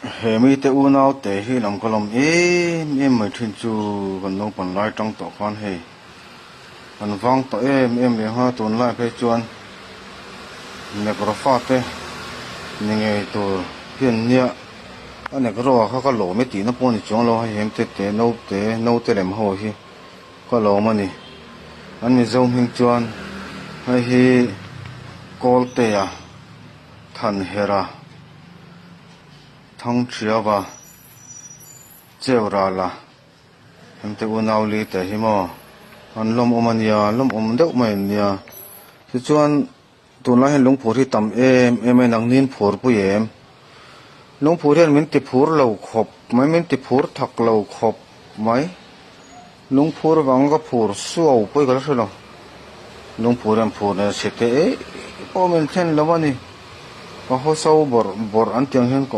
He mite unau te hi lam ka lawm em em mai thin chu kan naupang lai tang tawh khan hei an vang tawh em em leh nghal a tunlai phei chuan negro fate ni ngei tur hian nia a negro ah kha ka lawm e tihna pawh a ni chuang lo hei hem te te naute naute lem ho hi ka lawm a ni an mizo hming chuan hei hi kawltea Thanhera Thangthiava Cheurala hengte unau li te hi maw an lawmawm a nia lawmawm deuh mai an nia tichuan tunlai hian lungphur hi tam em em a nangnin phur pui em lungphur hian min ti phur lo khawp mai min ti phur thak lo khawp mai lungphur vang ka phur suau pawh ka la hre lo lungphur hian phur nen chhe teh eih pawh min thlen lo a ni ka haw so bawrh bawrh an tiang hian ka.